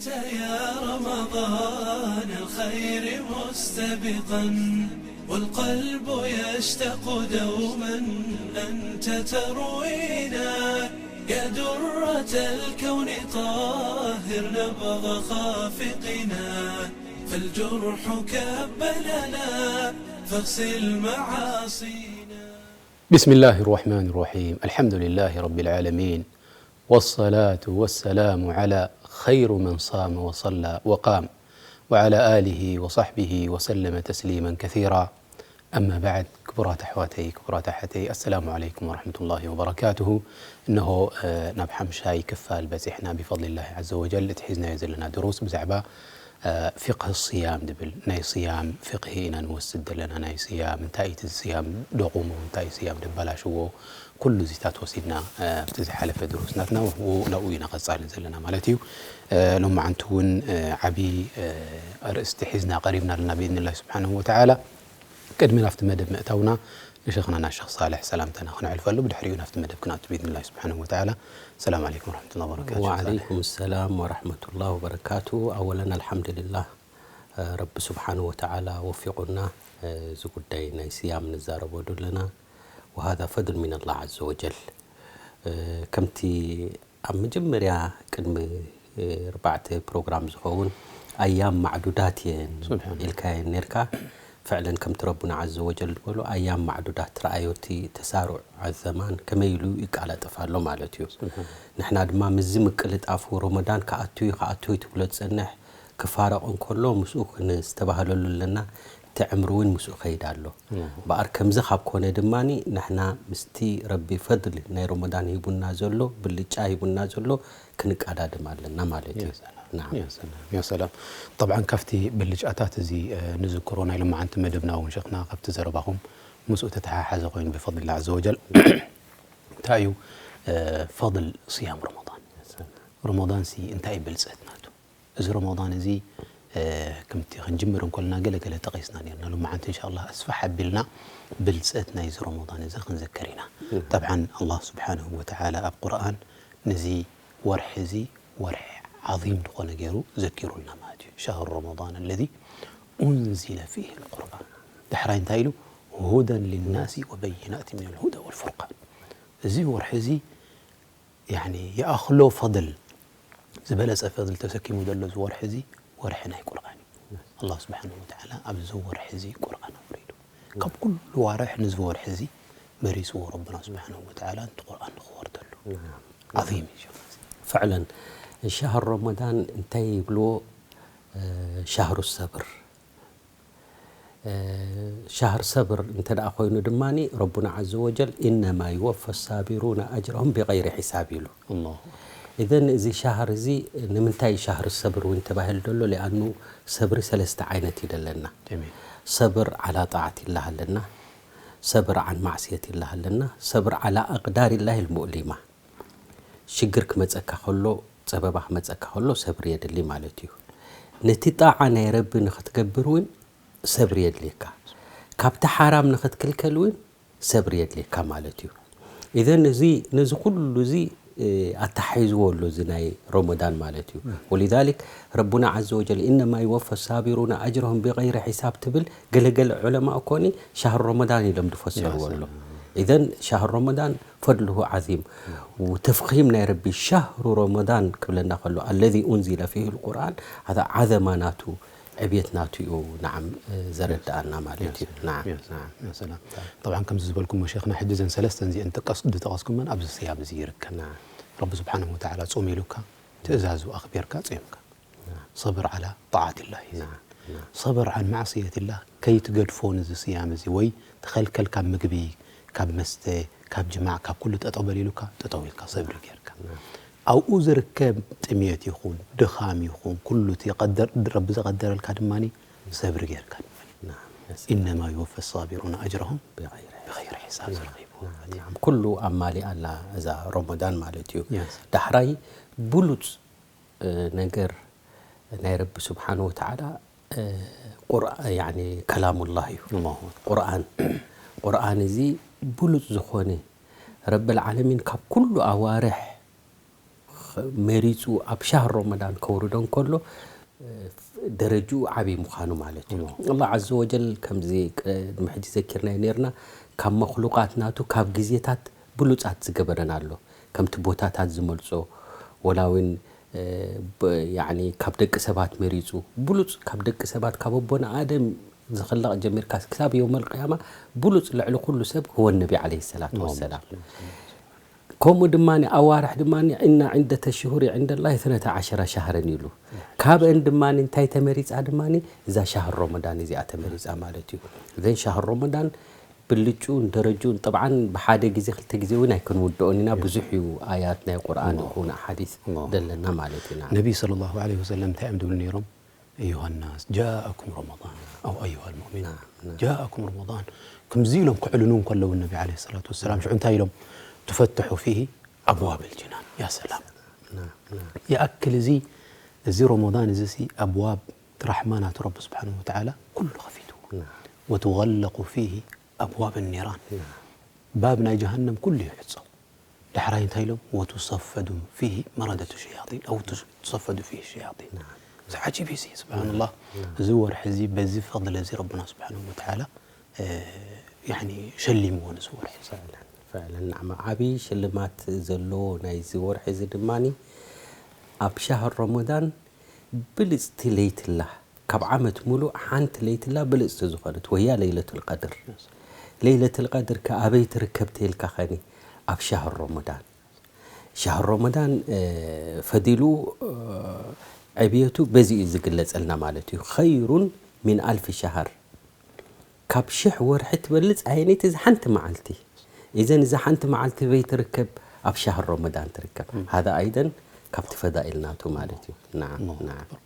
يا رمضان الخير مستبقا، والقلب يشتاق دوما أنت تروينا. يا درة الكون طهر نبض خافقنا، فالجرح كب لنا فاغسل معاصينا. بسم الله الرحمن الرحيم. الحمد لله رب العالمين. والصلاة والسلام على خير من صام وصلى وقام، وعلى آله وصحبه وسلم تسليما كثيرا. أما بعد، ክቡራት ኣሕዋተይ፣ ክቡራት ኣሓተይ፣ السلام عليكم ورحمة الله وبركاته. እነሆ፣ እ፣ ናብ ሓምሻይ ክፋል በጺሕና ብفضل الله عز وجل። እቲ ሒዝናዮ ዘለና ድሩስ ብዛዕባ፣ እ፣ ፊቅህ ስያም ዝብል ናይ ስያም ፊቅሂ ኢና ንወስድ ዘለና። ናይ ስያም፣ እንታይ እቲ ስያም ደቑሙ፣ እንታይ ስያም ደበላሽዎ፣ ኩሉ እዚታት ወሲድና፣ እ፣ ኣብቲ ዝሓለፈ ድሩስ ናትና፣ ው-፣ ናብኡ ኢና ቀጻሊ ዘለና ማለት እዩ። እ፣ ሎማዓንቲ እውን፣ እ፣ ዓቢ፣ እ፣ ኣርእስቲ ሒዝና ቀሪብና ኣለና ብኢድኒላህ ስብሓንሁ ወተዓላ። ቅድሚ ናብቲ መደብ ምእታውና ንሸኽናና ሸኽ ሳልሕ ሰላምታና ክነዕልፈሉ፣ ብድሕሪኡ ናብቲ መደብ ክንኣቱ ብኢድኒላህ ስብሓንሁ ወተዓላ። ሰላም ዓለይኩም ወረሕመቱላሂ ወበረካቱ። ወዓለይኩም ሰላም ወረሕመቱላሂ ወበረካቱ። ኣወለን ኣልሓምዱሊላህ፣ እ፣ ረቢ ስብሓንሁ ወተዓላ ወፊቑና፣ እ፣ እዚ ጉዳይ ናይ ስያም ንዛረበሉ ኣለና። وهذا فضل من الله عز وجل። እ፣ ከምቲ ኣብ መጀመርያ ቅድሚ፣ እ፣ ኣርባዕተ ፕሮግራም ዝኸውን ኣያም ማዕዱዳት እየን ስብሓን። ኢልካየን ነርካ። ፍዕለን ከምቲ ረቡና ዓዘ ወጀል ዝበሎ ኣያም ማዕዱዳት ረኣዮ፣ እቲ ተሳሩዕ ኣዘማን ከመይ ኢሉ ይቃላጠፍ ኣሎ ማለት እዩ። ስብሓን። ንሕና ድማ ምስዚ ምቅልጣፉ ረመዳን ክኣቱ እዩ፣ ክኣቱ እዩ ትብሎ ትጸንሕ፣ ክፋረቕ እንከሎ ምስኡ ክንስተባህለሉ ኣለና። እቲ ዕምሪ እውን ምስኡ ከይድ ኣሎ። እም። እምበኣር ከምዚ ካብ ኮነ ድማ ንሕና ምስቲ ረቢ ፈድል ናይ ረመዳን ሂቡና ዘሎ፣ ብልጫ ሂቡና ዘሎ ክንቀዳድም ኣለና ማለት እዩ። ያ ሰላም፣ ናም። ያ ሰላም፣ ያ ሰላም። ጠብዓን ካብቲ ብልጫታት እዚ፣ እ፣ ንዝክሮ ናይ ሎማዓንቲ መደብና እውን ሸኽና ካብቲ ዘረባኹም ምስኡ ተተሓሓዘ ኮይኑ ብፈድልላህ ዓዘ ወጀል። እንታይ እዩ፣ እ፣ ፈድል ስያም ረመዳን? ያ ሰላም። ረመዳንሲ እንታይ እዩ ብልጸት ናቱ? እዚ ረመዳን እዚ፣ እ፣ ከምቲ ክንጅምር እንከለና ገለ ገለ ጠቒስና ነርና። ሎማዓንቲ እንሻ ኣላህ ኣስፋሕ ኣቢልና ብልጸት ናይዚ ረመዳን እዚ ክንዝክር ኢና። እም። ጠብዓን ኣላህ ስብሓንሁ ወተዓላ ኣብ ቁርኣን ነዚ ወርሒ እዚ ወርሒ ዓዚም ዝኾነ ገይሩ ዘኪሩልና ማለት እዩ። ሸህሩ ረመዳን ኣለዚ ኡንዚለ ፊህ ልቁርኣን። ዳሕራይ እንታይ ኢሉ? ሁደን ሊናሲ ወበይናት ሚነል ሁዳ ወልፉርቃን። እዚ ወርሒ እዚ ያኒ ይኣኽሎ ፈድል፣ ዝበለጸ ፈድል ተሰኪሙ ዘሎ እዚ ወርሒ እዚ ወርሒ ናይ ቁርኣን እዩ። ኣላህ ስብሓንሁ ወተዓላ ኣብዚ ወርሒ እዚ ቁርኣን ኣውሪዱ። ካብ ኩሉ ዋርሕ ንዚ ወርሒ እዚ መሪጽዎ ረብና ስብሓንሁ ወተዓላ፣ ነቲ ቁርኣን ንኽወርደሉ። ናም። ዓዚም እዩ ሸኽ። ፍዕለን፣ ሻህር ረመዳን እንታይ ይብልዎ? እ፣ ሻህሩ ሰብር። እ፣ ሻህር ሰብር እንተ ደኣ ኮይኑ ድማ ረቡና ዓዘ ወጀል፣ "ኢነማ ይወፈ ሳቢሩነ ኣጅረሁም ቢገይሪ ሒሳብ" ኢሉ። ኣላሁ። ኢዘን እዚ ሻህር እዚ ንምንታይ ሻህር ሰብር እውን ተባሂሉ ደሎ? ሊኣኑ ሰብሪ ሰለስተ ዓይነት እዩ ደለና። ጀሚል። ሰብር ዓላ ጣዓት ኢላህ ኣለና፣ ሰብር ዓን ማዕስየት ኢላህ ኣለና፣ ሰብር ዓላ ኣቅዳር ኢላህ ልሙእሊማ። ሽግር ክመጸካ ከሎ፣ ጸበባ ክመጸካ ከሎ ሰብሪ የድሊ ማለት እዩ። ነቲ ጣዓ ናይ ረቢ ንኽትገብር እውን ሰብሪ የድልየካ። ካብቲ ሓራም ንኽትክልከል እውን ሰብሪ የድልየካ ማለት እዩ። ኢዘን እዚ፣ ነዚ ኩሉ እዚ፣ እ፣ ኣተሓሒዝዎ ኣሎ እዚ ናይ ረመዳን ማለት እዩ። ወሊዛሊክ ረቡና ዓዘ ወጀል፣ "ኢነማ ይወፈ ሳቢሩነ ኣጅረሁም ቢገይሪ ሒሳብ" ትብል፣ ገለገለ ዑለማ እኮኒ ሻህር ረመዳን ኢሎም ዝፈስርዎ ኣሎ። ኢዘን ሻህር ረመዳን ፈድልሁ ዓዚም። ተፍኺም ናይ ረቢ ሻህሩ ረመዳን ክብለና ከሎ፣ ኣለዚ ኡንዚለ ፊሂ ልቁርኣን፣ ኣታ ዓዘማ ናቱ፣ ዕብየት ናቱ እዩ፣ ነዓም፣ ዘረድኣና ማለት እዩ። ያ ሰላም፣ ናም፣ ያ ሰላም፣ ናም። ያ ሰላም። ጠብዓን ከምዚ ዝበልኩሞ ሸይኽና፣ ሕጂ እዘን ሰለስተን እዚአን ጠቀስ-፣ ዝጠቐስኩመን ኣብዚ ስያብ እዚ ይርከብ። ናም። ረቢ ስብሓንሁ ወተዓላ ጾም ኢሉካ፣ ትእዛዙ ኣኽቢርካ ጾምካ። ናም። ሰብር ዓላ ጣዓትላህ እዩ። ናም፣ ናም። ሰብር ዓን ማዕስየትላህ፣ ከይትገድፎ ነዚ ስያም እዚ፣ ወይ ተኸልከል ካብ ምግቢ፣ ካብ መስተ፣ ካብ ጅማዕ፣ ካብ ኩሉ ጠጠው በል ኢሉካ፣ ጠጠው ኢልካ ሰብሪ ጌርካ። ናም። ኣብኡ ዝርከብ ጥምየት ይኹን፣ ድኻም ይኹን፣ ኩሉ እቲ ቀደር-፣ ረቢ ዝቐደረልካ ድማ ሰብሪ ጌርካ ድማ። ናም፣ ያ ሰላም። ኢነማ ይወፈ ሳቢሩነ ኣጅረሁም ቢገይሪ ሒሳብ። ቢገይሪ ሒሳብ ዝረኺቡ። ናም፣ ናም። ኩሉ ኣማሊኣ ኣላ እዛ ረመዳን ማለት እዩ። ያ ሰላም። ዳሕራይ ብሉጽ እ፣ ነገር ናይ ረቢ ስብሓን ወተዓላ፣ እ፣ ቁርኣ-፣ ያኒ ከላሙላህ እዩ። ኣላሁ ኣክበር። ቁርኣን፣ ቁርኣን እዚ ብሉጽ ዝኾነ ረብል ዓለሚን ካብ ኩሉ ኣዋርሕ መሪጹ ኣብ ሻህር ረመዳን ከውርዶ እንከሎ ደረጅኡ ዓብዪ ምዃኑ ማለት እዩ። ኣላህ ዓዘ ወጀል ከምዚ ቅድሚ ሕጂ ዘኪርናዮ ነይርና፣ ካብ መኽሉቃት ናቱ ካብ ግዜታት ብሉጻት ዝገበረና ኣሎ። ከምቲ ቦታታት ዝመልጾ ወላ እውን ያኒ ካብ ደቂ ሰባት መሪጹ ብሉጽ፣ ካብ ደቂ ሰባት ካብ ኣቦና ኣደም ዝኽለቕ ጀሚርካ ክሳብ የውመል ቅያማ ብሉጽ ልዕሊ ኩሉ ሰብ ህወ ነቢ ዓለይሂ ሰላቱ ወሰላም። ከምኡ ድማ ኣዋርሕ ድማ እና ዕደተ ሽሁሪ ዕንደ ላህ እትነተ ዓሸራ ሻህረን ኢሉ። ካብአን ድማ እንታይ ተመሪጻ ድማ እዛ ሻህር ረመዳን እዚኣ ተመሪጻ ማለት እዩ። እዘን ሻህር ረመዳን ብልጭኡን ደረጅኡን ጠብዓን ብሓደ ግዜ ክልተ ግዜ እውን ኣይክንውድኦን ኢና። ብዙሕ እዩ ኣያት ናይ ቁርኣን ይኹን ኣሓዲስ ደለና ማለት ኢና። ነቢ ሰለላሁ ዐለይሂ ወሰለም እንታይ እዮም ዝብሉ ነይሮም? أيها الناس جاءكم رمضان أو أيها المؤمنون جاءكم رمضان ከምዚ ኢሎም ክዕልኑ እንከለዉ ነቢ ዓለይሂ ሰላቱ ወሰላም ሽዑ እንታይ ኢሎም? تفتح فيه أبواب الجنان يا سلام ይኣክል እዚ እዚ ረመዳን እዚ ሲ ኣብዋብ ራሕማ ናቱ ረቢ ስብሓን ወተዓላ ኩሉ ከፊቱ وتغلق فيه أبواب النيران ባብ ናይ ጀሃነም ኩሉ ይሕፀው ዳሕራይ እንታይ ኢሎም وتصفد فيه مردة الشياطين أو تصفد فيه الشياطين እዚ ዓጂብ እዩ ስብሓንላህ እዚ ወርሒ እዚ በዚ ፈضል እዚ ረብና ስብሓን ወተዓላ ሸሊምዎ ነዚ ወርሒ ፈዕለን ናዕማ ዓብዪ ሽልማት ዘለዎ ናይዚ ወርሒ እዚ ድማኒ ኣብ ሻህር ረመዳን ብልፅቲ ለይትላ ካብ ዓመት ሙሉእ ሓንቲ ለይትላ ብልፅቲ ዝኾነት ወያ ለይለቱል ቀድር ለይለቱል ቀድር ከ ኣበይ ትርከብ ተይልካ ኸኒ ኣብ ሻህር ረመዳን ሻህር ረመዳን ፈዲሉ ዕብየቱ በዚ እዩ ዝግለፀልና ማለት እዩ ኸይሩን ሚን ኣልፊ ሻሃር ካብ ሽሕ ወርሒ ትበልፅ ኣየነይቲ እዚ ሓንቲ መዓልቲ እዘን እዛ ሓንቲ መዓልቲ በይ ትርከብ ኣብ ሻህር ረመዳን ትርከብ ሃዛ ኣይደን ካብቲ ፈዳኢል ናቱ ማለት እዩ ናዓም ናዓም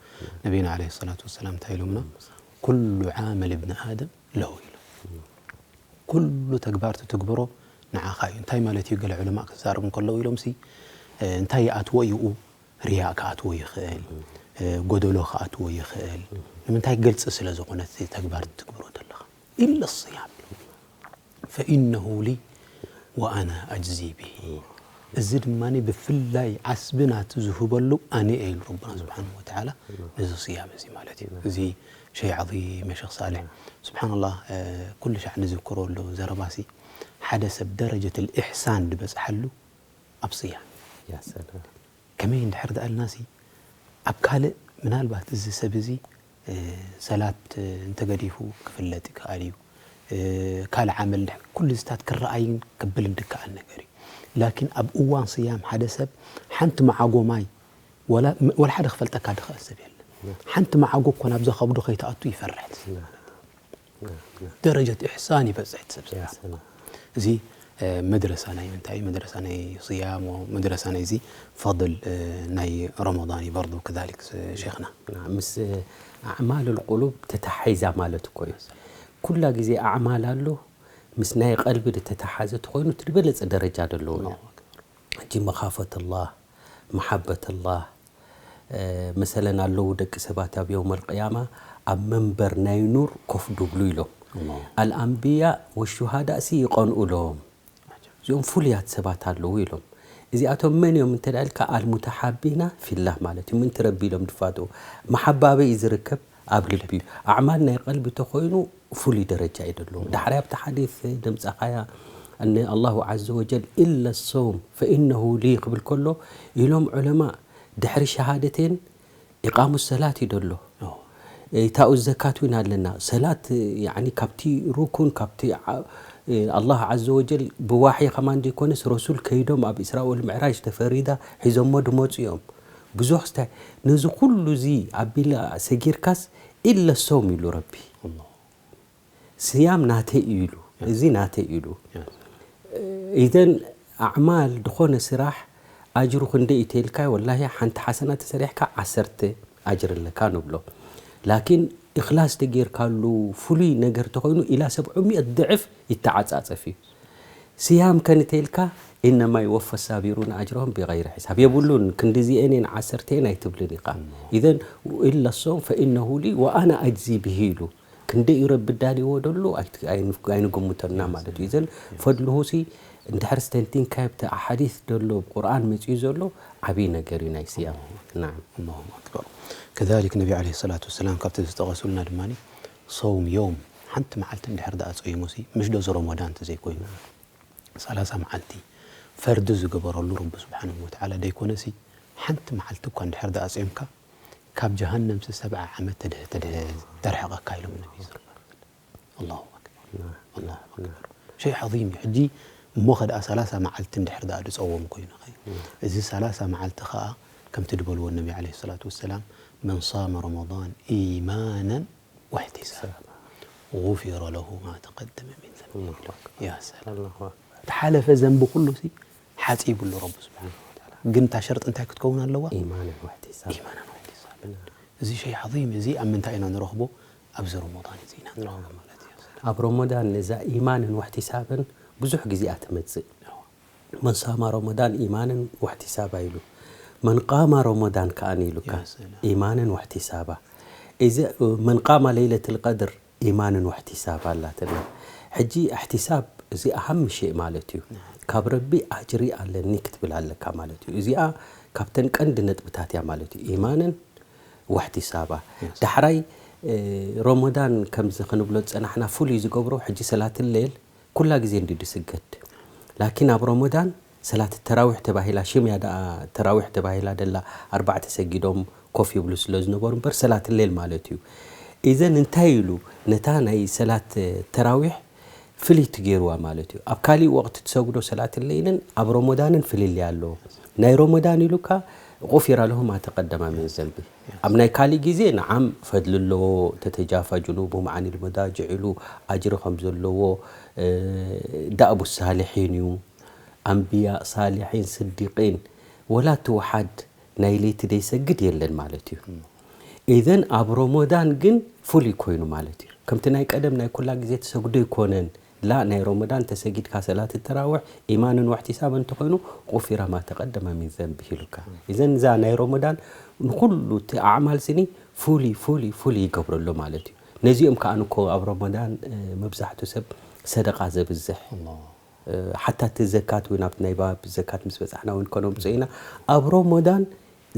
ነቢና ለ ሰላቱ ወሰላም እንታይ ኢሎምና ኩሉ ዓመል እብኒ ኣደም ለሁ ኢሎም ኩሉ ተግባር ትትግብሮ ንዓኻ እዩ እንታይ ማለት እዩ ገለ ዑለማ ክዛረቡ እንከለዉ ኢሎም ሲ እንታይ ይኣትዎ እዩ ሪያእ ክኣትዎ ይኽእል፣ ጎደሎ ክኣትዎ ይኽእል። ንምንታይ ግልፂ ስለ ዝኾነ እቲ ተግባር ትትግብሮ ዘለኻ። ኢለ ስያም ፈኢነሁ ሊ ወኣና ኣጅዚ ብሂ። እዚ ድማ ብፍላይ ዓስቢ ናቱ ዝህበሉ ኣነ እየ ኢሉ ረብና ስብሓነሁ ወተዓላ ነዚ ስያም እዚ ማለት እዩ። እዚ ሸይ ዓዚም ያ ሸኽ ሳልሕ። ስብሓንላህ ኩሉ ሻዕ ንዝክሮ ኣሎ ዘረባሲ ሓደ ሰብ ደረጀት ልኢሕሳን ዝበፅሓሉ ኣብ ስያም። ከመይ እንድሕር ደኣልናሲ ኣብ ካልእ ምናልባት እዚ ሰብ እዚ ሰላት እንተገዲፉ ክፍለጥ ይከኣል እዩ ካልእ ዓመል ኩሉ ዝታት ክረኣይን ክብል እንድከኣል ነገር እዩ ላኪን ኣብ እዋን ስያም ሓደ ሰብ ሓንቲ መዓጎ ማይ ወላ ሓደ ክፈልጠካ ድኽእል ሰብ የለን ሓንቲ መዓጎ እኮ ናብዛ ከብዱ ከይትኣቱ ይፈርሕ ደረጀት ኢሕሳን ይበፅሕ ትሰብ እዚ መድረሳ ናይ ምንታይ መድረሳ ናይ صيام መድረሳ ናይ እዚ فضل ናይ رمضان እዩ برضو كذلك ሸይኽና ምስ أعمال القلوب ተተሓሒዛ ማለት እኮ እዩ ኩላ ግዜ ኣዕማል ኣሎ ምስ ናይ ቀልቢ ዝተተሓዘ ተኮይኑ እቲ ዝበለፀ ደረጃ ዘለዎ ሕጂ መኻፈት الله መሓበት الله መሰለን ኣለዉ ደቂ ሰባት ኣብ የውመል ቅያማ ኣብ መንበር ናይ ኑር ኮፍ ድብሉ ኢሎም ኣልኣንብያ ወሹሃዳእ ሲ ይቐንኡ ሎም እዚኦም ፍሉያት ሰባት ኣለዉ ኢሎም እዚኣቶም መን እዮም እንተ ኢልካ ኣልሙተሓቢና ፊላህ ማለት እዩ ምንቲ ረቢ ኢሎም ድፋትኡ መሓባበይ እዩ ዝርከብ ኣብ ልቢ ኣዕማል ናይ ቀልቢ ተኮይኑ ፍሉይ ደረጃ እዩ ደለዎ ዳሕራይ ኣብቲ ሓዲስ ደምፀኻያ ኣነ ኣላሁ ዓዘ ወጀል ኢለ ሶም ፈኢነሁ ሊ ክብል ከሎ ኢሎም ዑለማ ድሕሪ ሸሃደቴን ኢቃሙ ሰላት እዩ ደሎ ኢታኡ ዘካት እውን ኣለና ሰላት ያኒ ካብቲ ሩኩን ካብቲ ኣላህ ዓዘ ወጀል ብዋሒ ከማን ዘይኮነስ ረሱል ከይዶም ኣብ ኢስራ ወል ምዕራጅ ተፈሪዳ ሒዞሞ ድመፁ እዮም ብዙሕ ስታይ ነዚ ኩሉ እዚ ኣቢላ ሰጊርካስ ኢለ ሶም ኢሉ ረቢ ስያም ናተይ እዩ ኢሉ እዚ ናተይ ኢሉ ኢዘን ኣዕማል ድኾነ ስራሕ ኣጅሩ ክንደይ እዩ ተይልካዮ ወላሂ ሓንቲ ሓሰና ተሰሪሕካ ዓሰርተ ኣጅሪ ኣለካ ንብሎ ላኪን እኽላስ ተጌርካሉ ፍሉይ ነገር ተኾይኑ ኢላ ሰብዑ ሚእት ድዕፍ ይተዓጻጸፍ እዩ ስያም ከ ንተይልካ ኢነማ ይወፈ ሳቢሩን ኣጅሮም ብغይሪ ሕሳብ የብሉን ክንዲዚኤን እየን ዓሰርተኤን ኣይትብልን ኢኻ ኢዘን ኢለ ሶም ፈኢነሁ ሊ ወኣና ኣጅዚ ብሂ ኢሉ ክንደይ እዩ ረቢ ዳልዎ ደሎ ኣይንግምቶና ማለት እዩ እዘን ፈድልሁ ሲ እንድሕር ስተንቲንካዮ ኣብቲ ኣሓዲስ ዘሎ ቁርኣን መጺኡ ዘሎ ዓብዪ ነገር እዩ ናይ ስያም። ናም። الله أكبر. كذلك ነቢ عليه الصلاة والسلام ካብቲ ዝጠቐሱልና ድማ صوم يوم ሓንቲ መዓልቲ እንድሕር ደኣ ጸይሙ ሲ ምሽ ዶ እዚ ረመዳን እንተዘይኮይኑ ሰላሳ መዓልቲ ፈርዲ ዝገበረሉ ረቢ ስብሓንሁ ወተዓላ ደይኮነሲ ሓንቲ መዓልቲ እኳ እንድሕር ደኣ ጸይምካ ካብ ጀሃነም ሲ ሰብዓ ዓመት ተድህ ተድህ ተርሕቐካ ኢሎም ነቢ ዝርበር ኣላሁ ኣክበር ኣላሁ ኣክበር ሸይ ዓظيم እዩ ሕጂ እሞ ኸ ደኣ ሰላሳ መዓልቲ እንድሕር ደኣ ድጸዎም ኮይኑ ኸ እዚ ሰላሳ መዓልቲ ኸኣ ከምቲ ድበልዎ ነቢ عليه الصلاة والسلام من صام رمضان إيمانا واحتسابا غفر له ما تقدم من ذنبه يا سلام ዝሓለፈ ዘንቢ ኩሉ ሲ ሓፂብሉ ረቢ ስብሓን ግን እታ ሸርጢ እንታይ ክትከውን ኣለዋ ኢማንን ወሕቲሳብ ኢማንን ወሕቲሳብን እዚ ሸይ ዓظيم እዚ ኣብ ምንታይ ኢና ንረኽቦ ኣብዚ ረመዳን እዚ ኢና ንረኽቦ ማለት እዩ ኣብ ረመዳን እዛ ኢማንን ወሕቲሳብን ብዙሕ ግዜኣ ትመፅእ መን ሳማ ረመዳን ኢማንን ወሕቲሳባ ኢሉ መን ቃማ ረመዳን ከኣን ኢሉካ ኢማንን ወሕቲሳባ እዚ መን ቃማ ለይለት ልቀድር ኢማንን ወሕቲሳብ ኣላትና። ሕጂ እሕቲሳብ እዚ ኣሃም ሽእ ማለት እዩ። ካብ ረቢ ኣጅሪ ኣለኒ ክትብል ኣለካ ማለት እዩ። እዚኣ ካብተን ቀንዲ ነጥብታት እያ ማለት እዩ። ኢማንን ወሕቲሳባ። ዳሕራይ ረመዳን ከምዚ ክንብሎ ዝጸናሕና ፍሉይ ዝገብሮ ሕጂ ሰላት ሌል ኩላ ግዜ እንዲ ድስገድ ላኪን ኣብ ረመዳን ሰላት ተራዊሕ ተባሂላ ሽም እያ ደኣ ተራዊሕ ተባሂላ ደላ ኣርባዕተ ሰጊዶም ኮፍ ይብሉ ስለ ዝነበሩ እምበር ሰላት ሌል ማለት እዩ ኢዘን እንታይ ኢሉ ነታ ናይ ሰላት ተራዊሕ ፍልይቲ ገይርዋ ማለት እዩ ኣብ ካሊእ ወቅቲ ትሰግዶ ሰላት ሌልን ኣብ ረመዳንን ፍልልያ ኣለዎ ናይ ረመዳን ኢሉካ غفر له ما تقدم من ذنبه ኣብ ናይ ካሊእ ግዜ ንዓም ፈድሊ ኣለዎ ተተጃፋ ጅኑቡሁም ዓኒል መዳጅዕ ኢሉ ኣጅሪ ከም ዘለዎ ዳእቡ ሳሊሒን እዩ ኣንብያ ሳሊሒን ስዲቂን ወላ እቲ ውሓድ ናይ ለይቲ ደይሰግድ የለን ማለት እዩ ኢዘን ኣብ ረመዳን ግን ፍሉይ ኮይኑ ማለት እዩ ከምቲ ናይ ቀደም ናይ ኩላ ግዜ ተሰግዶ ይኮነን ላ ናይ ረመዳን ተሰጊድካ ሰላት ተራውሕ ኢማንን ወሕቲሳብ እንተኾይኑ غفر ما تقدم من ذنبه ኢሉካ እዘን እዛ ናይ ረመዳን ንኩሉ እቲ ኣዕማል ስኒ ፍሉይ ፍሉይ ፍሉይ ይገብረሉ ማለት እዩ ነዚኦም ከዓ ንኮ ኣብ ረመዳን መብዛሕቱ ሰብ ሰደቃ ዘብዝሕ ሓታ እቲ ዘካት እውን ኣብቲ ናይ ባብ ዘካት ምስ በፃሕና እውን ከነምፅኦ ኢና ኣብ ረመዳን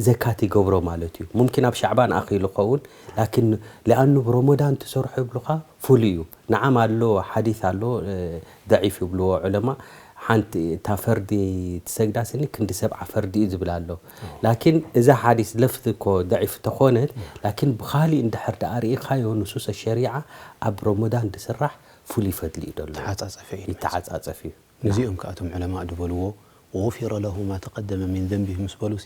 ዘካት ይገብሮ ማለት እዩ ሙምኪን ኣብ ሻዕባን ኣኺሉ ኸውን ላኪን ሊኣኑ ብረመዳን ትሰርሑ ይብሉኻ ፍሉይ እዩ ንዓም ኣሎ ሓዲስ ኣሎ ደዒፍ ይብልዎ ዑለማ ሓንቲ እታ ፈርዲ ትሰግዳ ስኒ ክንዲ ሰብዓ ፈርዲ እዩ ዝብል ኣሎ ላኪን እዛ ሓዲስ ለፍዚ እኮ ደዒፍ ተኾነት ላኪን ብኻሊእ እንድሕር ደኣ ርኢኻዮ ንሱሰ ሸሪዓ ኣብ ረመዳን ድስራሕ ፍሉይ ፈድሊ እዩ ደሎ ተዓጻጸፈ እዩ ይተዓጻጸፍ እዩ ነዚኦም ከኣ እቶም ዑለማእ ዝበልዎ غفر له ما تقدم من ذنبه ምስ በሉሲ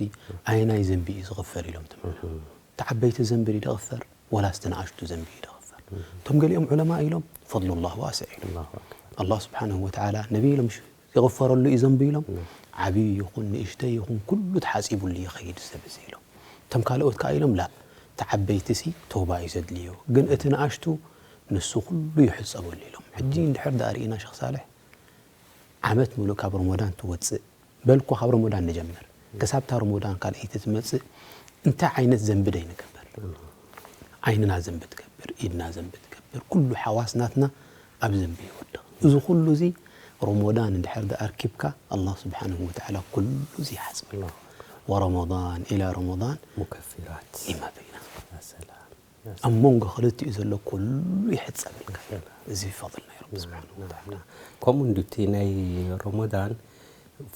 ኣየናይ ዘንቢ እዩ ዝቕፈር ኢሎም ትም እቲ ዓበይቲ ዘንቢ ድዩ ድቕፈር ወላስ እቲ ንኣሽቱ ዘንቢ እዩ ድቕፈር እቶም ገሊኦም ዑለማእ ኢሎም فضل الله واسع ኢሎም الله سبحانه وتعالى ነቢ ኢሎም ይቕፈረሉ እዩ ዘንቢ ኢሎም ዓብዪ ይኹን ንእሽተይ ይኹን ኩሉ ተሓፂቡሉ ይኸይድ ሰብ እዚ ኢሎም እቶም ካልኦት ከኣ ኢሎም ላ እቲ ዓበይቲ ሲ ተውባ እዩ ዘድልዮ ግን እቲ ንኣሽቱ ንሱ ኩሉ ይሕፀበሉ ኢሎም ሕጂ እንድሕር ደኣ ርኢና ሸኽ ሳልሕ ዓመት ሙሉእ ካብ ረመዳን ትወፅእ በልኮ ካብ ረመዳን ንጀምር ክሳብታ ረመዳን ካልኣይቲ ትመፅእ እንታይ ዓይነት ዘንቢ ደይ ንገብር ዓይንና ዘንቢ ትገብር ኢድና ዘንቢ ትገብር ኩሉ ሓዋስ ናትና ኣብ ዘንቢ ይወድቕ እዚ ኩሉ እዚ ረመዳን እንድሕር ደኣ ኣርኪብካ ኣላህ ስብሓንሁ ወተዓላ ኩሉ እዚ ይሓፅበልካ ወረመዳን ኢላ ረመዳን ሙከፊራት ሊማ በይና ኣብ መንጎ ክልቲኡ ዘሎ ኩሉ ይሕፀበልካ እዚ ፈضል ናይ ረቢ ስብሓንሁ ወተዓላ ከምኡ እንዱ እቲ ናይ ረመዳን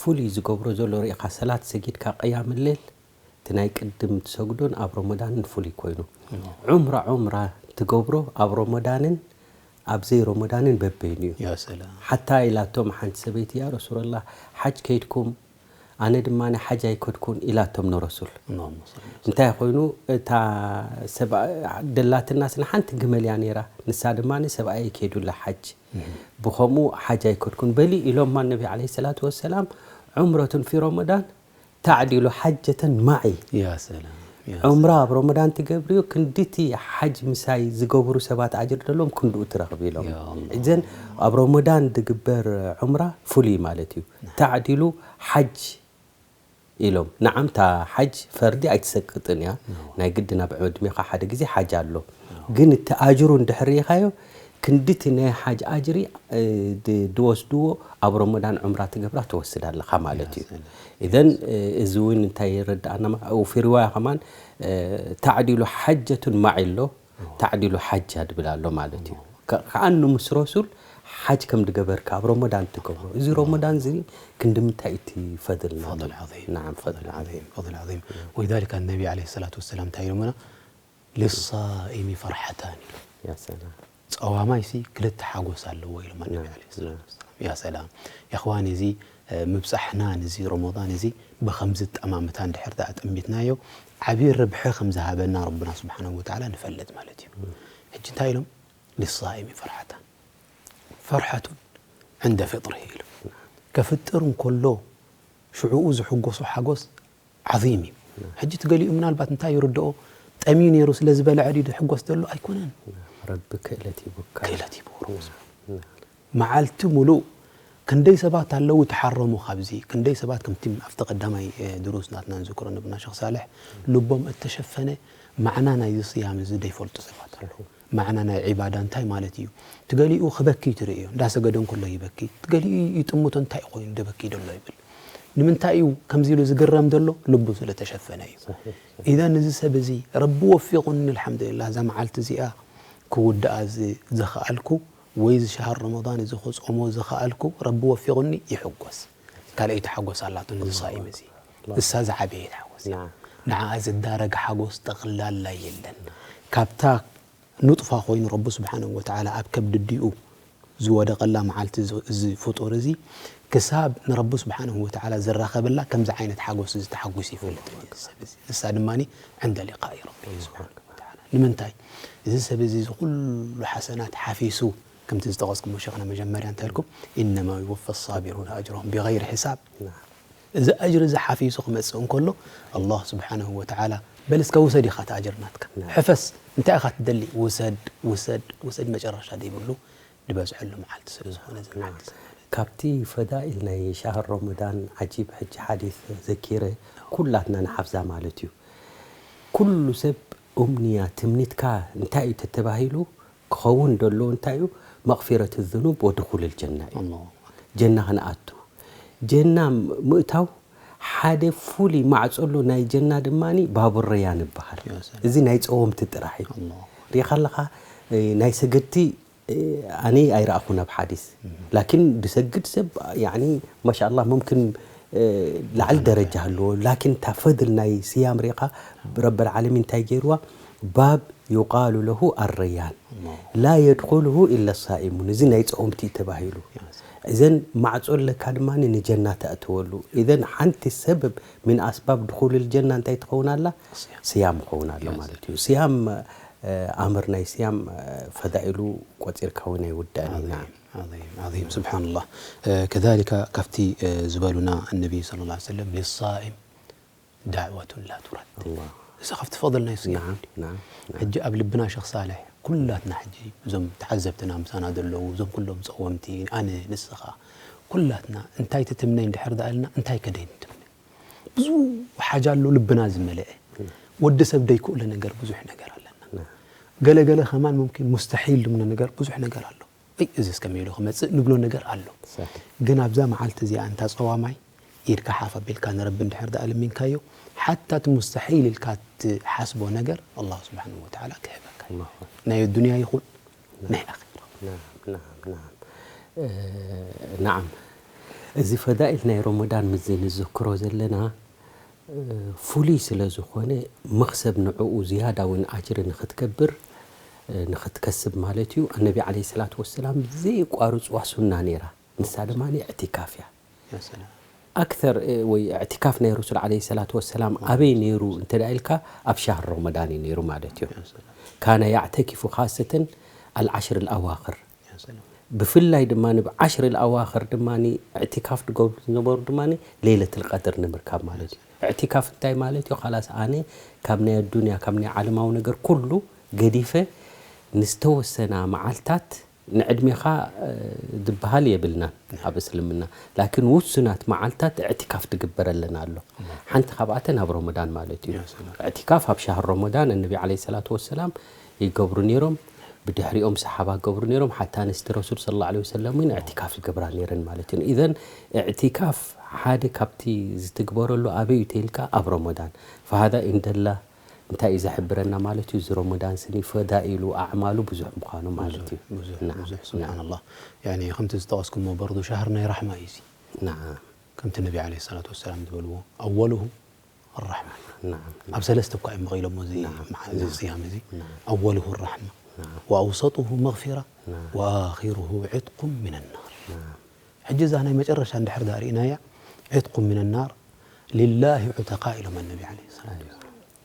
ፍሉይ ዝገብሮ ዘሎ ርኢኻ ሰላት ሰጊድካ ቅያም ሌል እቲ ናይ ቅድም ትሰግዶን ኣብ ረመዳንን ፍሉይ ኮይኑ ዑምራ ዑምራ ትገብሮ ኣብ ረመዳንን ኣብ ዘይ ረመዳንን በበይኑ እዩ ሓታ ኢላቶም ሓንቲ ሰበይቲ ያ ረሱላላህ ሓጅ ከይድኩም ኣነ ድማ ሓጅ ኣይከድኩን ኢላቶም ንረሱል እንታይ ኮይኑ እታ ደላትና ስለ ሓንቲ ግመል እያ ነይራ ንሳ ድማ ሰብኣይ ከይዱላ ሓጅ ብኸምኡ ሓጅ ኣይከድኩን በሊ ኢሎማ ነቢ ለ ሰላት ወሰላም ዑምረቱን ፊ ረመዳን ታዕዲሉ ሓጀተን ማዒ ዑምራ ኣብ ረመዳን ትገብርዮ ክንድቲ ሓጅ ምሳይ ዝገብሩ ሰባት ኣጅር ደሎም ክንድኡ ትረኽብ ኢሎም እዘን ኣብ ረመዳን ዝግበር ዑምራ ፍሉይ ማለት እዩ ታዕዲሉ ሓጅ ኢሎም ንዓምታ ሓጅ ፈርዲ ኣይትሰቅጥን እያ ናይ ግዲ ናብ ዕድሜኻ ሓደ ግዜ ሓጅ ኣሎ ግን እቲ ኣጅሩ እንድሕር ርኢኻዮ ክንድቲ ናይ ሓጅ ኣጅሪ እ፣ ድ- ድወስድዎ ኣብ ረመዳን ዑምራ ትገብራ ትወስድ ኣለኻ ማለት እዩ። ኢዘን እ፣ እዚ እውን እንታይ የረድኣና ማ- ው ፊ ሪዋያ ከማን እ፣ ታዕዲሉ ሓጀቱን ማዒ ኣሎ ታዕዲሉ ሓጃ ድብል ኣሎ ማለት እዩ። ከ- ከኣኑ ምስ ረሱል ሓጅ ከም ድገበርካ ኣብ ረመዳን ትገብሮ። እዚ ረመዳን እዚ ክንዲ ምንታይ እቲ ፈድል ናቱ? ፈضል ዓظيم። ናዓም፣ ፈድል ዓظيم። ፈضል ዓظيም። ወሊዛሊክ ነቢ ዓለይሂ ሰላቱ ወሰላም እንታይ ኢሎምና? ሊሳኢሚ ፈርሐታን ኢሉ። ያ ሰላም። ጸዋማይ ሲ ክልተ ሓጎስ ኣለዎ ኢሎም ኣነቢ ናም፣ ዓለይሂ ሰላቱ ናም። ወሰላም። ያ ሰላም። ያ እኽዋን እዚ እ፣ ምብጻሕና ነዚ ረመዳን እዚ ብኸምዚ ጠማምታ እንድሕር ደኣ ጠሚትናዮ ዓብዪ ርብሒ ከም ዝሃበና ረብና ስብሓነሁ ወተዓላ ንፈልጥ ማለት እዩ። ሕጂ እንታይ ኢሎም? ሊሳኢሚ ፈርሐታን ፈርሐቱን ዕንደ ፍጥሪ ኢሉ ከፍጥር እንከሎ ሽዕኡ ዝሕጎሶ ሓጎስ ዓዚም እዩ። ሕጂ እቲ ገሊኡ ምናልባት እንታይ ይርድኦ? ጠምዩ ነይሩ ስለ ዝበልዐ ድዩ ዝሕጎስ ዘሎ? ኣይኮነን። ረቢ ክእለት ሂቡካ። ክእለት ሂቡ ረቢ ስብሓን። መዓልቲ ሙሉእ ክንደይ ሰባት ኣለዉ ተሓረሙ ካብዚ? ክንደይ ሰባት ከምቲ ኣብቲ ቀዳማይ እ፣ ድሩስ ናትና ንዝክሮ ነብና ሸኽ ሳልሕ ልቦም እተሸፈነ ማዕና ናይዚ ስያም እዚ ዘይፈልጡ ሰባት ኣለዉ። ማዕና ናይ ዒባዳ እንታይ ማለት እዩ? እቲ ገሊኡ ክበኪ ትርእዮ፣ እንዳሰገደ እንከሎ ይበኪ። እቲ ገሊኡ ይጥምቶ እንታይ ኮይኑ ደበኪ ደሎ ይብል። ንምንታይ እዩ ከምዚ ኢሉ ዝግረም ዘሎ? ልቡ ስለ ተሸፈነ እዩ። ኢዘን እዚ ሰብ እዚ ረቢ ወፊቑኒ ኣልሓምዱሊላህ እዛ መዓልቲ እዚኣ ክውድኣ ዝ- ዝኸኣልኩ ወይ እዚ ሸሃር ረመዳን እዚ ክጾሞ ዝኸኣልኩ ረቢ ወፊቑኒ ይሕጎስ። ካልኣይቲ ሓጎስ ኣላቶ ነዚ ሳኢም እዚ። እሳ ዝዓበየት ሓጎስ እያ። ንዓኣ ዝዳረግ ሓጎስ ጠቕላላ የለን። ካብታ ኑጥፋ ኮይኑ ረቢ ስብሓነሁ ወተዓላ ኣብ ከብዲ ኣዲኡ ዝወደቐላ መዓልቲ እዚ- እዚ ፍጡር እዚ ክሳብ ንረቢ ስብሓነሁ ወተዓላ ዝራኸበላ ከምዚ ዓይነት ሓጎስ እዚ ተሓጒሱ ይፈልጥ እዩ እዚ ሰብ እዚ። ንሳ ድማ ዕንደ ሊቃኢ ረቢ ስብሓነሁ ወተዓላ። ንምንታይ? እዚ ሰብ እዚ እዚ ኩሉ ሓሰናት ሓፊሱ ከምቲ ዝጠቐስኩሞ ሸኽና መጀመርያ እንታይ ኢልኩም? ኢነማ ይወፈ ሳቢሩን ኣጅሮም ቢገይሪ ሒሳብ። እዚ ኣጅሪ እዚ ሓፊሱ ክመጽእ እንከሎ ኣላህ ስብሓነሁ ወተዓላ በል እስከ ውሰድ ኢኻ እቲ ኣጅሪ ናትካ። ሕፈስ እንታይ ኢኻ ትደሊ? ውሰድ ውሰድ ውሰድ መጨረሻ ዘይብሉ ዝበዝሐሉ መዓልቲ ስለ ዝኾነ እዚ መዓልቲ እዚ። ካብቲ ፈዳኢል ናይ ሻህር ረመዳን ዓጂብ ሕጂ ሓዲስ ዘኪረ ኩላትና ንሓፍዛ ማለት እዩ። ኩሉ ሰብ ኡምንያ ትምኒትካ እንታይ እዩ ተተባሂሉ ክኸውን ደሎ እንታይ እዩ? መቕፊረት ዝኑብ ወድኹል ልጀና እዩ። ኣላሁ ኣክበር። ጀና ክንኣቱ ጀና ምእታው ሓደ ፍሉይ ማዕጾ ኣሎ። ናይ ጀና ድማ ባቡ ረያን ይበሃል። ያ ሰላም። እዚ ናይ ጸወምቲ ጥራሕ እዩ። ኣላሁ ኣክበር። ሪኻ ኣለኻ እ፣ ናይ ሰገድቲ እ፣ ኣነ ኣይረኣኹን ኣብ ሓዲስ ላኪን ድሰግድ ሰብ ያኒ ማሻኣላ ሙምክን እ፣ ላዕሊ ደረጃ ኣለዎ ላኪን እታ ፈድል ናይ ስያም ሪኻ ረበል ዓለሚን እንታይ ገይርዋ ባብ ዩቃሉ ለሁ ኣረያን ላ የድኹልሁ ኢለ ሳኢሙን እዚ ናይ ጸወምቲ እዩ ተባሂሉ እዘን ማዕጾ ኣለካ ድማ ንጀና ተእትወሉ እዘን ሓንቲ ሰበብ ምን ኣስባብ ድኹል ልጀና እንታይ ትኸውን ኣላ ስያም ይኸውን ኣሎ ማለት እዩ ስያም ኣምር ናይ ስያም ፈዳኢሉ ቆጺርካ እውን ኣይውዳእን ኢና። ዓዚም፣ ዓዚም፣ ስብሓንላህ። ከዛሊካ ካብቲ ዝበሉና ነቢ ሰለላሁ ዐለይሂ ወሰለም ሊሳኢም ዳዕወቱን ላ ቱረድ። ኣላህ። እዚ ካብቲ ፈضል ናይ ስያም ናዓም፣ እዩ። ናዓም፣ ናዓም። ሕጂ ኣብ ልብና ሸኽ ሳልሕ ኩላትና ሕጂ እዞም ተዓዘብትና ምሳና ዘለዉ እዞም ኩሎም ጸወምቲ ኣነ ንስኻ ኩላትና እንታይ ትትምነይ እንድሕር ደኣልና እንታይ ከደይ ንትምነ ብዙሕ ሓጃ ኣሎ ልብና ዝመለአ ወዲ ሰብ ደይክእሎ ነገር ብዙሕ ነገር ኣለና ገለ ገለ ከማን ሙምኪን ሙስተሒል ልምኖ ነገር ብዙሕ ነገር ኣሎ እይ እዚስ ከመይ ኢሉ ክመፅእ ንብሎ ነገር ኣሎ ግን ኣብዛ መዓልቲ እዚኣ እንታ ፀዋማይ ኢድካ ሓፍ ኣቢልካ ንረቢ እንድሕር ደኣ ልሚንካዮ ሓታ እቲ ሙስተሒል ኢልካ ትሓስቦ ነገር ኣላህ ስብሓን ወተዓላ ክህበካ ናይ ኣዱንያ ይኹን ናይ ኣኺራ ናዓም እዚ ፈዳኢል ናይ ረመዳን ምዚ ንዝክሮ ዘለና ፍሉይ ስለ ዝኾነ መኽሰብ ንዕኡ ዝያዳ እውን ኣጅሪ ንኽትገብር ንኽትከስብ ማለት እዩ ኣነቢ ዓለ ሰላት ወሰላም ዘየቋርፅዋ ሱና ነይራ ንሳ ድማ እዕትካፍ እያ ኣክተር ወይ እዕትካፍ ናይ ረሱል ዓለ ሰላት ወሰላም ኣበይ ነይሩ እንተ ኢልካ ኣብ ሻህር ረመዳን እዩ ነይሩ ማለት እዩ ካነ ያዕተኪፉ ካሰተን ኣልዓሽር ኣልኣዋኽር ብፍላይ ድማ ብ ዓሽር ኣልኣዋኽር ድማ እዕትካፍ ዝገብሩ ዝነበሩ ድማ ሌለት ልቀድር ንምርካብ ማለት እዩ እዕትካፍ እንታይ ማለት እዩ ካላስ ኣነ ካብ ናይ ኣዱንያ ካብ ናይ ዓለማዊ ነገር ኩሉ ገዲፈ ንዝተወሰና መዓልታት ንዕድሜኻ ዝበሃል የብልናን ኣብ እስልምና ላኪን ውሱናት መዓልታት እዕትካፍ ትግበረለን ኣሎ ሓንቲ ካብኣተን ኣብ ረመዳን ማለት እዩ እዕትካፍ ኣብ ሻህር ረመዳን እነቢ ዓለ ሰላት ወሰላም ይገብሩ ነይሮም ብድሕሪኦም ሰሓባ ገብሩ ነይሮም። ሓታ ኣንስቲ ረሱል ሰለላሁ ዐለይሂ ወሰለም እውን እዕቲካፍ ይገብራ ነይረን ማለት እዩ። ኢዘን እዕቲካፍ ሓደ ካብቲ ዝትግበረሉ ኣበይ እዩ ተይልካ ኣብ ረመዳን። ፈሃዛ ኢንደላ እንታይ እዩ ዘሕብረና ማለት እዩ? እዚ ረመዳን ስኒ ፈዳኢሉ ኣዕማሉ ብዙሕ ምዃኑ ማለት እዩ። ብዙሕ ብዙሕ ስብሓንላህ። ያኒ ከምቲ ዝጠቐስኩሞ በርዱ ሻህር ናይ ራሕማ እዩ እዚ። ናዓም ከምቲ ነቢ ዓለይሂ ሰላቱ ወሰላም ዝበልዎ ኣወሉሁ ኣራሕማ። ናዓም ኣብ ሰለስተ እኳ እዮም መቒሎሞ እዚ ናዓም፣ መሓ- እዚ ናዓም። ስያመ እዚ ናዓም። ኣወሉሁ ራሕማ ናዓም ወኣውሰጡሁ መግፊራ ናዓም ወኣኺሩሁ ዕጥቁ ሚን ናር። ናዓም ሕጂ እዛ ናይ መጨረሻ እንድሕር ዳ ርኢናያ ዕጥቁ ሚን ናር ሊላሂ ዑተቃ ኢሎም ነቢ ዓለይሂ ሰላም። ኣይዋ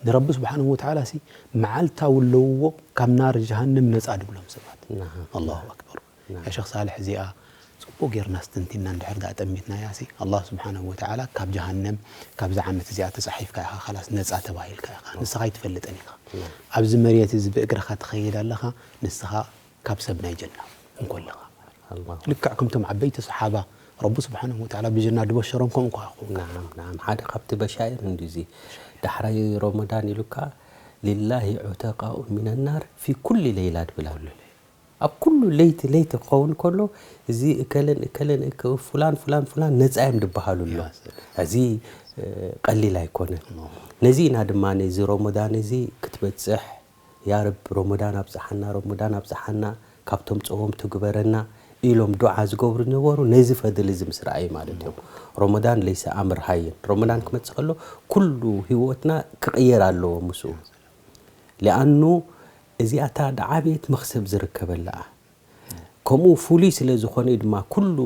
ንረቢ ስብሓንሁ ወተዓላ ሲ መዓልታዊ ኣለውዎ ካብ ናር ጀሃንም ነፃ ድብሎም ሰባት። ናዓም ኣላሁ ኣክበር። ናዓም ያ ሸኽ ሳልሕ እዚኣ ፅቡቅ ጌርና ስትንቲና እንድሕር ዳ ጠሚትናያ ሲ ኣላህ ስብሓንሁ ወተዓላ ካብ ጀሃነም ካብዛ ዓመት እዚኣ ተፃሒፍካ ኢኻ፣ ካላስ ነፃ ተባሂልካ ኢኻ። ንስኻ ኣይትፈልጥን ኢኻ። ኣብዚ መሬት እዚ ብእግርኻ ትኸይድ ኣለኻ፣ ንስኻ ካብ ሰብ ናይ ጀና እንኮለኻ። ኣላሁ ልክዕ ከምቶም ዓበይቲ ሰሓባ ረቡ ስብሓንሁ ወተዓላ ብጀና ድበሸሮም ከምኡ ከኣ ክኸውን። ናዓም ናዓም ሓደ ካብቲ በሻይር እንዲ እዚ ዳሕራይ ረመዳን ኢሉካ ሊላሂ ዑተቃኡ ሚን ናር ፊ ኩል ለይላ ድብል ኣሎ። ኣብ ኩሉ ለይቲ ለይቲ ክኸውን ከሎ እዚ እከለን እከለን እከ ፉላን ፉላን ፉላን ነፃ እዮም ድበሃሉ ኣሎ። ያ ሰላም። እዚ እ፣ ቀሊል ኣይኮነን። ነዚ ኢና ድማ ነዚ ረመዳን እዚ ክትበፅሕ ያ ረብ ረመዳን ኣብፅሓና ረመዳን ኣብፅሓና ካብቶም ፀወምቱ ግበረና ኢሎም ዱዓ ዝገብሩ ዝነበሩ ነዚ ፈድል እዚ ምስ ረኣዩ ማለት እዮም። ረመዳን ለይሰ ኣምር ሃይን ረመዳን ክመፅእ ከሎ ኩሉ ህይወትና ክቕየር ኣለዎ ምስኡ። ሊኣኑ እዚኣታ ደዓብየት መኽሰብ ዝርከበላ ከምኡ ፍሉይ ስለ ዝኾነ እዩ ድማ ኩሉ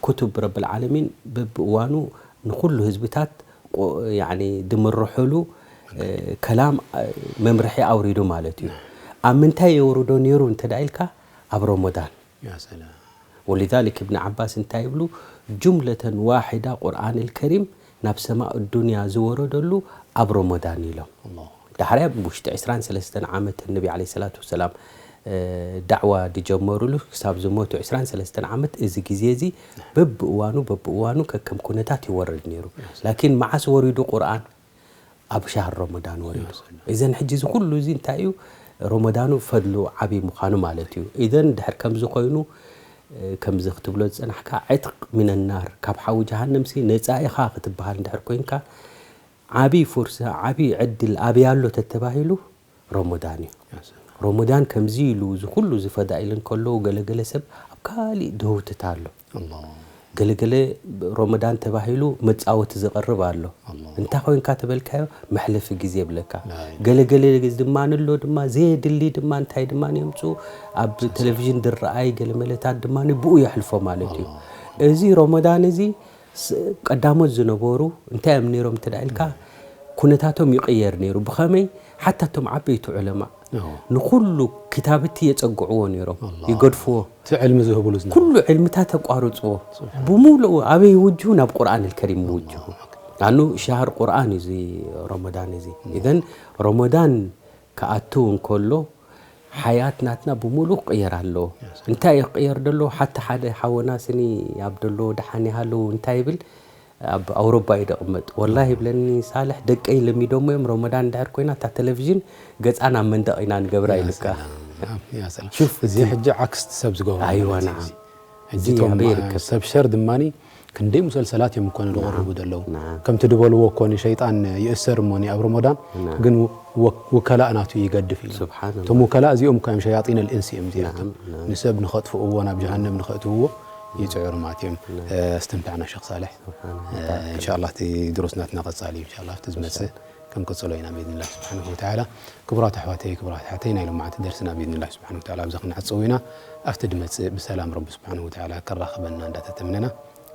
ኩቱብ ረብል ዓለሚን በብእዋኑ ንኹሉ ህዝብታት ቆ- ያኒ ድምርሐሉ እ፣ ከላም እ፣ መምርሒ ኣውሪዱ ማለት እዩ። ኣብ ምንታይ የውርዶ ነይሩ እንተ ደኣ ኢልካ ኣብ ረመዳን። ያ ሰላም። ወሊዛሊክ እብኒ ዓባስ እንታይ ይብሉ? ጁምለተን ዋሒዳ ቁርኣን ልከሪም ናብ ሰማእ ዱንያ ዝወረደሉ ኣብ ረመዳን ኢሎም። ኣላሁ ዳሕራይ ኣብ ውሽጢ ዕስራን ሰለስተን ዓመት ነቢ ዓለይሂ ሰላቱ ወሰላም እ፣ ዳዕዋ ዝጀመሩሉ ክሳብ ዝሞቱ ዕስራን ሰለስተን ዓመት እዚ ግዜ እዚ በብእዋኑ በብእዋኑ ከከም ኩነታት ይወርድ ነይሩ። ላኪን መዓስ ወሪዱ ቁርኣን? ኣብ ሻህር ረመዳን ወሪዱ። እዘን ሕጂ እዚ ኩሉ እዚ እንታይ እዩ? ረመዳኑ ፈድሉ ዓብዪ ምዃኑ ማለት እዩ። ኢዘን ድሕር ከምዚ ኮይኑ እ፣ ከምዚ ክትብሎ ዝጸናሕካ ዕትቕ ሚነናር ካብ ሓዊ ጀሃነምሲ ነጻ ኢኻ ክትበሃል እንድሕር ኮይንካ ዓብዪ ፉርሳ ዓብዪ ዕድል ኣበይ ኣሎ ተተባሂሉ ረመዳን እዩ። ረመዳን ከምዚ ኢሉ እዚ ኩሉ እዚ ፈዳኢል እንከለዉ ገለገለ ሰብ ኣብ ካሊእ ድህውትታ ኣሎ። ኣላህ። ገለገለ ረመዳን ተባሂሉ መጻወቲ ዝቐርብ ኣሎ። ኣላህ። እንታይ ኮይንካ ተበልካዮ መሕለፊ ግዜ ይብለካ። ናይ። ገለገለ ድማ ኣሎ ድማ ዘየድሊ ድማ እንታይ ድማ የምፁ ኣብ ቴሌቪዥን ድረኣይ ገለ መለታት ድማ ብኡ የሕልፎ ማለት እዩ። ኣላህ። እዚ ረመዳን እዚ ስ- ቀዳሞት ዝነበሩ እንታይ እዮም ነይሮም እንተ ደኣ ኢልካ ኩነታቶም ይቕየር ነይሩ። ብኸመይ ሓታ እቶም ዓበይቲ ዑለማ ኣዎ። ንኹሉ ክታብቲ የጸግዕዎ ነይሮም ኣላህ። ይገድፍዎ። እቲ ዕልሚ ዝህብሉ ዝነበሩ። ኩሉ ዕልምታት ተቋርጽዎ ብሙሉኡ ኣበይ ይውጅሁ ናብ ቁርኣን ልከሪም ይውጅሁ። ኣኑ ሻህር ቁርኣን እዩ እዚ ረመዳን እዚ። ኢዘን ረመዳን ክኣቱ እንከሎ ሓያት ናትና ብሙሉእ ክቕየር ኣለዎ። እንታይ እዩ ክቕየር ደሎ? ሓቲ ሓደ ሓወና ስኒ ኣብ ደሎ ደሓን ይሃለዉ እንታይ ይብል? ኣብ ኣውሮባ እዩ ደቕመጥ። ወላሂ ይብለኒ ሳልሕ ደቀይ ለሚዶሞ እዮም ረመዳን እንድሕር ኮይና እታ ቴሌቪዥን ገፃን ኣብ መንደቕ ኢና ንገብራ ኢሉካ። ያ ሰላም። ሹፍ፣ እዚ ሕጂ ዓክስቲ ሰብ ዝገብሮ ኣይዋ ማለት እዩ ናዓም። እዚ። ሕጂ እዚ ቶም ኣበይ ይርከብ? ሰብ ሸር ድማኒ ክንደይ ሙሰልሰላት እዮም እኮ ንድቕርቡ ዘለዉ። ናዓም። ከምቲ ድበልዎ እኮ ንሸይጣን ይእሰር እሞኒ ኣብ ረመዳን ናዓም። ግን ወ- ውከላእ ናቱ ይገድፍ ኢሉ። ስብሓንላህ። እቶም ውከላእ እዚኦም እኮ እዮም ሸያጢን ልእንስ እዮም እዚኣቶም። ናዓም፣ ናዓም። ንሰብ ንኸጥፍእዎ ናብ ጀሃነም ንኸእትውዎ ይፅዕሩ ማለት እዮም። እስትምታዕና ሸኽ ሳልሕ። ስብሓንላህ። እንሻላ እቲ ድሩስ ናትና ቀፃሊ እዩ። እንሻላ ኣብቲ ዝመፅእ ክንቅፅሎ ኢና ብኢዝንላህ ስብሓንሁ ወተዓላ። ክቡራት ኣሕዋተይ ክቡራት ኣሕዋተይ ናይ ሎማዓንቲ ደርስና ብኢዝንላህ ስብሓንሁ ወተዓላ ኣብዚ ክንዓፅው ኢና። ኣብቲ ድመፅእ ብሰላም ረቢ ስብሓንሁ ወተዓላ ከራኽበና እንዳተተምነና።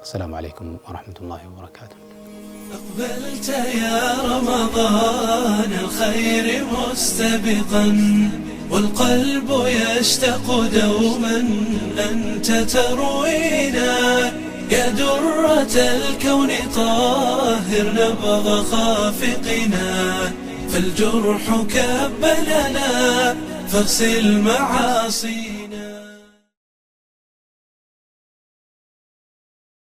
السلام عليكم ورحمة الله وبركاته. أقبلت يا رمضان الخير مستبقا، والقلب يشتاق دوما أنت تروينا. يا درة الكون طهر نبض خافقنا، فالجرح كب لنا فاغسل معاصينا.